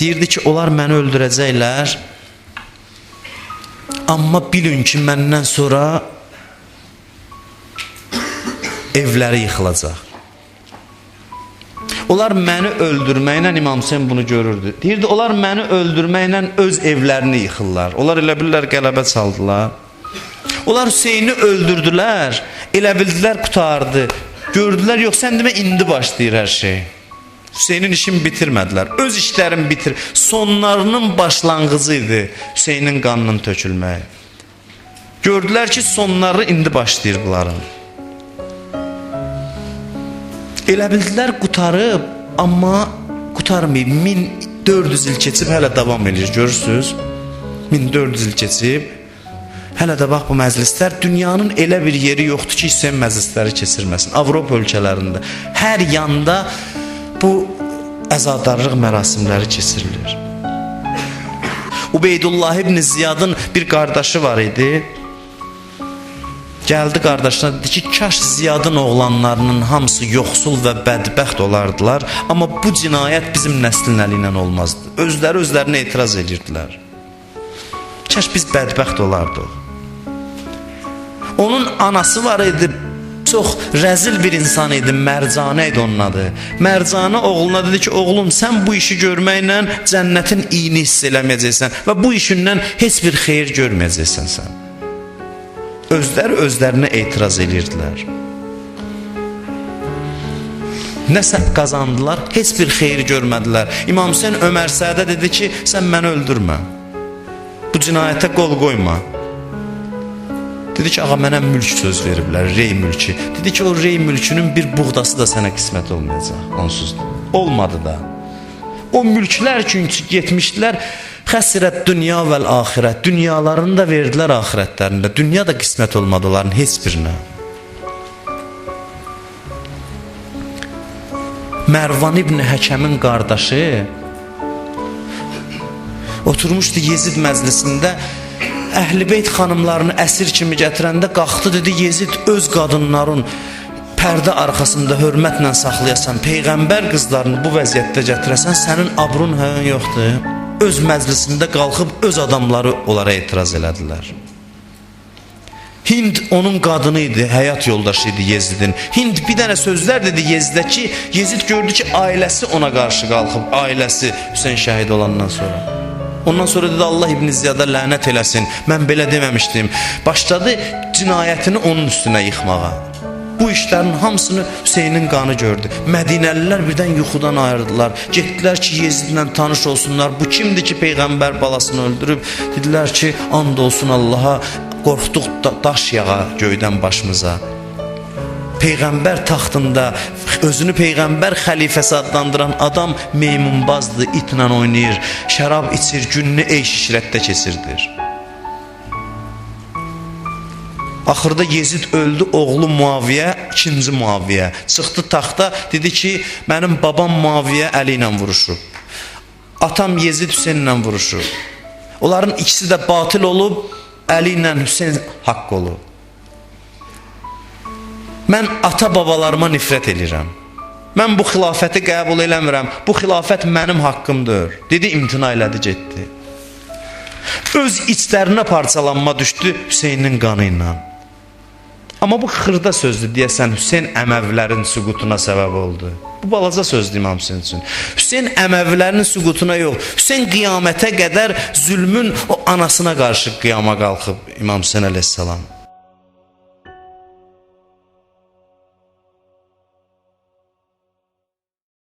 Deyirdi ki, onlar məni öldürəcəklər. Amma bilin ki, məndən sonra evləri yıxılacaq. Onlar məni öldürməklə, İmam Hüseyn bunu görürdü. Deyirdi, onlar məni öldürməklə öz evlərini yıxırlar. Onlar elə bilirlər, qələbə çaldılar. Onlar Hüseyni öldürdülər, elə bildilər, qurtardı. Gördülər, yox, sən demə, indi başlayır hər şey. Hüseynin işini bitirmədilər. Öz işlərini bitir. Sonlarının başlanğıcı idi Hüseynin qanının tökülməyi. Gördülər ki, sonları indi başlayır bunların. Elə bildilər qutarıb, amma qutarmayıb. 1400 il keçib hələ davam edir, görürsünüz? 1400 il keçib. Hələ də bax bu məclislər, dünyanın elə bir yeri yoxdur ki, Hüseyn məclisləri keçirməsin. Avropa ölkələrində hər yanda bu əzadarlıq mərasimləri keçirilir. Ubeydullah ibn Ziyadın bir qardaşı var idi. Gəldi qardaşına dedi ki, kaş Ziyadın oğlanlarının hamısı yoxsul və bədbəxt olardılar, amma bu cinayət bizim nəslin əli ilə olmazdı. Özləri özlərinə etiraz edirdilər. Kaş biz bədbəxt olardıq. Onun anası var idi, çox rəzil bir insan idi, Mərcanə idi onun adı. Mərcanə oğluna dedi ki, oğlum sən bu işi görməklə cənnətin iyini hiss eləməyəcəksən və bu işindən heç bir xeyir görməyəcəksən sən. Özləri özlərinə etiraz edirdilər. Nəsə qazandılar, heç bir xeyir görmədilər. İmam Hüseyn Ömər Sədə dedi ki, sən məni öldürmə. Bu cinayətə qol qoyma. Dedi ki, ağa mənə mülk söz veriblər, rey mülkü. Dedi ki, o rey mülkünün bir buğdası da sənə qismət olmayacaq, onsuz da. Olmadı da. O mülklər çünki getmişdilər, xəsirət dünya vəl axirət. Dünyalarını da verdilər axirətlərində. Dünya da qismət olmadı onların heç birinə. Mərvan ibn Həkəmin qardaşı oturmuşdu Yezid məclisində. Əhl-i Beyt xanımlarını əsir kimi gətirəndə qalxdı, dedi Yezid öz qadınların pərdə arxasında hörmətlə saxlayasan, peyğəmbər qızlarını bu vəziyyətdə gətirəsən, sənin abrun həyan yoxdur. Öz məclisində qalxıb öz adamları onlara etiraz elədilər. Hind onun qadını idi, həyat yoldaşı idi Yezidin. Hind bir dənə sözlər dedi Yezidə ki, Yezid gördü ki, ailəsi ona qarşı qalxıb, ailəsi Hüseyn şəhid olandan sonra. Ondan sonra dedi Allah İbn Ziyada lənət eləsin, mən belə deməmişdim. Başladı cinayətini onun üstünə yıxmağa. Bu işlərin hamısını Hüseynin qanı gördü. Mədinəlilər birdən yuxudan ayırdılar. Getdilər ki, Yezidlə tanış olsunlar. Bu kimdir ki, peyğəmbər balasını öldürüb? Dedilər ki, and olsun Allaha, qorxduq daş yağa göydən başımıza. Peyğəmbər taxtında özünü peyğəmbər xəlifəsi adlandıran adam meymunbazdır, itlə oynayır, şərab içir, gününü eyş işrətdə keçirdir. Axırda Yezid öldü, oğlu Muaviyə, ikinci Muaviyə çıxdı taxta, dedi ki, mənim babam Muaviyə Əli ilə vuruşub. Atam Yezid Hüseynlə vuruşub. Onların ikisi də batil olub, Əli ilə Hüseyn haqq olub. Mən ata-babalarıma nifrət eləyirəm. Mən bu xilafəti qəbul eləmirəm. Bu xilafət mənim haqqımdır. Dedi, imtina elədi, getdi. Öz içlərinə parçalanma düşdü Hüseynin qanı ilə. Amma bu xırda sözdür deyəsən Hüseyn Əməvilərin süqutuna səbəb oldu. Bu balaca sözdür İmam Hüseyn üçün. Hüseyn Əməvilərin süqutuna yox, Hüseyn qiyamətə qədər zülmün o anasına qarşı qiyama qalxıb İmam Hüseyn əleyhissalam.